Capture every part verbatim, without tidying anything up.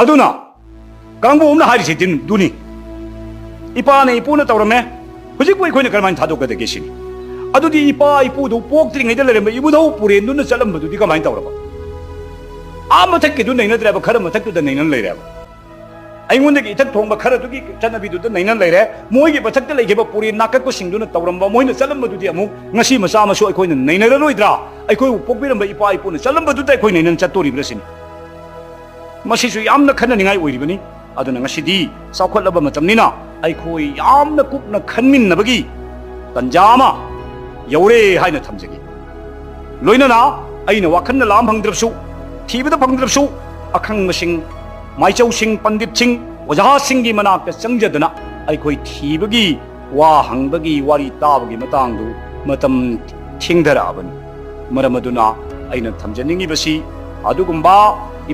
ꯑꯗꯨꯅ ꯀꯥꯡꯕꯨ ꯑꯃꯅ ꯍꯥꯏꯔꯤꯁꯤ ꯗꯤꯟ-, ꯗꯨꯅꯤ꯫ ꯏꯄꯥꯅ ꯏꯄꯨꯅ ꯇꯧꯔꯝꯃꯦ, ꯍꯧꯖꯤꯛꯄꯨ ꯑꯩꯈꯣꯏꯅ ꯀꯔꯝꯍꯥꯏꯅ ꯊꯥꯗꯣꯛꯀꯗꯒꯦ ꯁꯤꯅꯤ꯫ ꯑꯗꯨꯗꯤ ꯏꯄꯥ ꯏꯄꯨꯗꯨ ꯄꯣꯛꯇ꯭ꯔꯤꯉꯩꯗ ꯂꯩꯔꯝꯕ ꯏꯕꯨꯙꯧ ꯄꯨꯔꯦꯟꯗꯨꯅ ꯆꯠꯂꯝꯕꯗꯨꯗꯤ ꯀꯃꯥꯏꯅ ꯇꯧꯔꯕ? ꯑꯥ ꯃꯊꯛꯀꯤꯗꯨ ꯅꯩꯅꯗ꯭ꯔꯦꯕ, ꯈꯔ ꯃꯊꯛꯇꯨꯗ ꯅꯩꯅ ꯂꯩꯔꯦꯕ꯫ ꯑꯩꯉꯣꯟꯗꯒꯤ ꯏꯊꯛ ꯊꯣꯡꯕ ꯈꯔꯗꯨꯒꯤ ꯆꯠꯅꯕꯤꯗꯨꯗ ꯅꯩꯅ ꯂꯩꯔꯦ, ꯃꯣꯏꯒꯤ ꯃꯊꯛꯇ ꯂꯩꯈꯤꯕ ꯄꯨꯔꯦꯟ ꯅꯥꯀꯠꯄꯁꯤꯡꯗꯨꯅ ꯇꯧꯔꯝꯕ, ꯃꯣꯏꯅ ꯆꯠꯂꯝꯕꯗꯨꯗꯤ ꯑꯃꯨꯛ ꯉꯁꯤ ꯃꯆꯥ ꯃꯁꯨ ꯑꯩꯈꯣꯏꯅ ꯅꯩꯅꯔꯔꯣꯏꯗ꯭ꯔꯥ? ꯑꯩꯈꯣꯏꯕꯨ ꯄꯣꯛꯄꯤꯔꯝꯕ ꯏꯄꯥ ꯏꯄꯨꯅ ꯆꯠꯂꯝꯕꯗꯨꯗ ꯑꯩꯈꯣꯏ ꯅꯩꯅꯅ ꯆꯠꯇꯣꯔꯤꯕ꯭ꯔꯥ ꯁꯤꯅꯤ꯫ ꯃꯁꯤꯁꯨ ꯌꯥꯝꯅ ꯈꯟꯅꯅꯤꯡꯉꯥꯏ ꯑꯣꯏꯔꯤꯕꯅꯤ꯫ ꯑꯗꯨꯅ ꯉꯁꯤꯗꯤ ꯆꯥꯎꯈꯠꯂꯕ ꯃꯇꯝꯅꯤꯅ ꯑꯩꯈꯣꯏ ꯌꯥꯝꯅ ꯀꯨꯞꯅ ꯈꯟꯃꯤꯟꯅꯕꯒꯤ ꯇꯟꯖꯥ ꯑꯃ ꯌꯧꯔꯦ ꯍꯥꯏꯅ ꯊꯝꯖꯒꯦ꯫ ꯂꯣꯏꯅꯅ ꯑꯩꯅ ꯋꯥꯈꯜꯅ ꯂꯥꯝ ꯐꯪꯗ꯭ꯔꯕꯁꯨ, ꯊꯤꯕꯗ ꯐꯪꯗ꯭ꯔꯕꯁꯨ, ꯑꯈꯪꯕꯁꯤꯡ, ꯃꯥꯏꯆꯧꯁꯤꯡ, ꯄꯟꯗꯤꯠꯁꯤꯡ, ꯑꯣꯖꯥꯁꯤꯡꯒꯤ ꯃꯅꯥꯛꯇ ꯆꯪꯖꯗꯅ ꯑꯩꯈꯣꯏ ꯊꯤꯕꯒꯤ ꯋꯥ ꯍꯪꯕꯒꯤ, ꯋꯥꯔꯤ ꯇꯥꯕꯒꯤ ꯃꯇꯥꯡꯗꯨ ꯃꯇꯝ ꯊꯦꯡꯊꯔꯛꯑꯕꯅꯤ꯫ ꯃꯔꯝ ꯑꯗꯨꯅ ꯑꯩꯅ ꯊꯝꯖꯅꯤꯡꯉꯤꯕꯁꯤ, ꯑꯗꯨꯒꯨꯝꯕ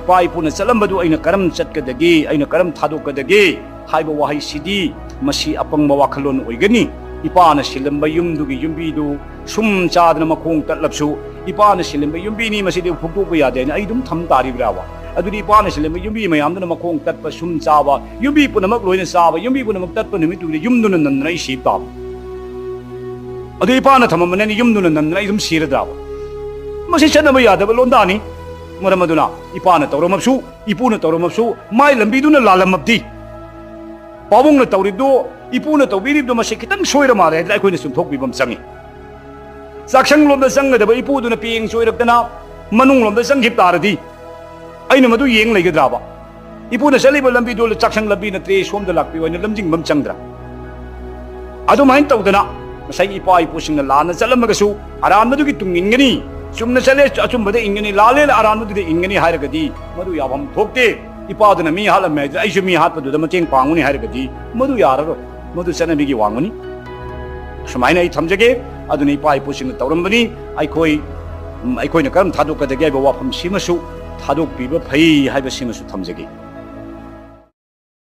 ꯏꯄꯥ ꯏꯄꯨꯅ ꯆꯠꯂꯝꯕꯗꯨ ꯑꯩꯅ ꯀꯔꯝ ꯆꯠꯀꯗꯒꯦ, ꯑꯩꯅ ꯀꯔꯝ ꯊꯥꯗꯣꯛꯀꯗꯒꯦ ꯍꯥꯏꯕ ꯋꯥꯍꯩꯁꯤꯗꯤ ꯃꯁꯤ ꯑꯄꯪꯕ ꯋꯥꯈꯜꯂꯣꯟ ꯑꯣꯏꯒꯅꯤ꯫ ꯏꯄꯥꯅ ꯁꯤꯜꯂꯝꯕ ꯌꯨꯝꯗꯨꯒꯤ ꯌꯨꯝꯕꯤꯗꯨ ꯁꯨꯝ ꯆꯥꯗꯅ ꯃꯈꯣꯡ ꯇꯠꯂꯕꯁꯨ, ꯏꯄꯥꯅ ꯁꯤꯜꯂꯝꯕ ꯌꯨꯝꯕꯤꯅꯤ, ꯃꯁꯤꯗꯤ ꯐꯨꯛꯇꯣꯛꯄ ꯌꯥꯗꯦ ꯍꯥꯏꯅ ꯑꯩ ꯑꯗꯨꯝ ꯊꯝ ꯇꯥꯔꯤꯕ꯭ꯔꯥꯕ? ꯑꯗꯨꯗꯤ ꯏꯄꯥꯅ ꯁꯤꯜꯂꯝꯕ ꯌꯨꯝꯕꯤ ꯃꯌꯥꯝꯗꯨꯅ ꯃꯈꯣꯡ ꯇꯠꯄ, ꯁꯨꯝ ꯆꯥꯕ, ꯌꯨꯝꯕꯤ ꯄꯨꯝꯅꯃꯛ ꯂꯣꯏꯅ ꯆꯥꯕ, ꯌꯨꯝꯕꯤ ꯄꯨꯝꯅꯃꯛ ꯇꯠꯄ ꯅꯨꯃꯤꯠꯇꯨꯗ ꯌꯨꯝꯗꯨꯅ ꯅꯟꯗꯅ ꯑꯩ ꯁꯤꯕ ꯇꯥꯕ꯫ ꯑꯗꯨ ꯏꯄꯥꯅ ꯊꯝꯃꯝꯕꯅꯤꯅ ꯌꯨꯝꯗꯨꯅ ꯅꯟꯗꯅ ꯑꯩ ꯑꯗꯨꯝ ꯁꯤꯔꯗ꯭ꯔꯥꯕ? ꯃꯁꯤ ꯆꯠꯅꯕ ꯌꯥꯗꯕ ꯂꯣꯟꯗꯥꯅꯤ꯫ ꯃꯔꯝ ꯑꯗꯨꯅ ꯏꯄꯥꯅ ꯇꯧꯔꯝꯃꯕꯁꯨ, ꯏꯄꯨꯅ ꯇꯧꯔꯝꯃꯕꯁꯨ, ꯃꯥꯏ ꯂꯝꯕꯤꯗꯨꯅ ꯂꯥꯜꯂꯝꯃꯕꯗꯤ, ꯄꯥꯕꯨꯡꯅ ꯇꯧꯔꯤꯕꯗꯨ, ꯏꯄꯨꯅ ꯇꯧꯕꯤꯔꯤꯕꯗꯨ ꯃꯁꯤ ꯈꯤꯇꯪ ꯁꯣꯏꯔ ꯃꯥꯜꯂꯦ ꯍꯥꯏꯗꯅ ꯑꯩꯈꯣꯏꯅ ꯆꯨꯝꯊꯣꯛꯄꯤꯕ ꯑꯃ ꯆꯪꯉꯤ꯫ ꯆꯥꯛꯁꯪ ꯂꯣꯝꯗ ꯆꯪꯒꯗꯕ ꯏꯄꯨꯗꯨꯅ ꯄꯤꯌꯦꯡ ꯆꯣꯏꯔꯛꯇꯅ ꯃꯅꯨꯡ ꯂꯣꯝꯗ ꯆꯪꯈꯤꯕ ꯇꯥꯔꯗꯤ, ꯑꯩꯅ ꯃꯗꯨ ꯌꯦꯡ ꯂꯩꯒꯗ꯭ꯔꯥꯕ? ꯏꯄꯨꯅ ꯆꯠꯂꯤꯕ ꯂꯝꯕꯤꯗꯨ ꯆꯥꯛꯁꯪ ꯂꯝꯕꯤ ꯅꯠꯇ꯭ꯔꯦ, ꯁꯣꯝꯗ ꯂꯥꯛꯄꯤꯌꯨ ꯍꯥꯏꯅ ꯂꯝꯖꯤꯡꯕ ꯑꯃ ꯆꯪꯗ꯭ꯔꯥ? ꯑꯗꯨꯃꯥꯏꯅ ꯇꯧꯗꯅ ꯉꯁꯥꯏꯒꯤ ꯏꯄꯥ ꯏꯄꯨꯁꯤꯡꯅ ꯂꯥꯟꯅ ꯆꯠꯂꯝꯃꯒꯁꯨ ꯑꯔꯥꯟꯕꯗꯨꯒꯤ ꯇꯨꯡ ꯏꯟꯒꯅꯤ, ꯆꯨꯝꯅ ꯆꯠꯂꯦ ꯑꯆꯨꯝꯕꯗ ꯏꯟꯒꯅꯤ, ꯂꯥꯜꯂꯦꯅ ꯑꯔꯥꯟꯕꯗꯨꯗ ꯏꯟꯒꯅꯤ ꯍꯥꯏꯔꯒꯗꯤ ꯃꯗꯨ ꯌꯥꯐꯝ ꯊꯣꯛꯇꯦ꯫ ꯏꯄꯥꯗꯨꯅ ꯃꯤ ꯍꯥꯠꯂꯝꯃꯦ ꯍꯥꯏꯗꯨꯅ ꯑꯩꯁꯨ ꯃꯤ ꯍꯥꯠꯄꯗꯨꯗ ꯃꯇꯦꯡ ꯄꯥꯡꯒꯅꯤ ꯍꯥꯏꯔꯒꯗꯤ ꯃꯗꯨ ꯌꯥꯔꯔꯣꯏ, ꯃꯗꯨ ꯆꯠꯅꯕꯤꯒꯤ ꯋꯥꯡꯃꯅꯤ꯫ ꯁꯨꯃꯥꯏꯅ ꯑꯩ ꯊꯝꯖꯒꯦ꯫ ꯑꯗꯨꯅ ꯏꯄꯥ ꯏꯄꯨꯁꯤꯡꯅ ꯇꯧꯔꯝꯕꯅꯤ, ꯑꯩꯈꯣꯏ, ꯎꯝ, ꯑꯩꯈꯣꯏꯅ ꯀꯔꯝ ꯊꯥꯗꯣꯛꯀꯗꯒꯦ ꯍꯥꯏꯕ ꯋꯥꯐꯝꯁꯤꯃꯁꯨ ꯊꯥꯗꯣꯛꯄꯤꯕ ꯐꯩ ꯍꯥꯏꯕꯁꯤꯃꯁꯨ ꯊꯝꯖꯒꯦ꯫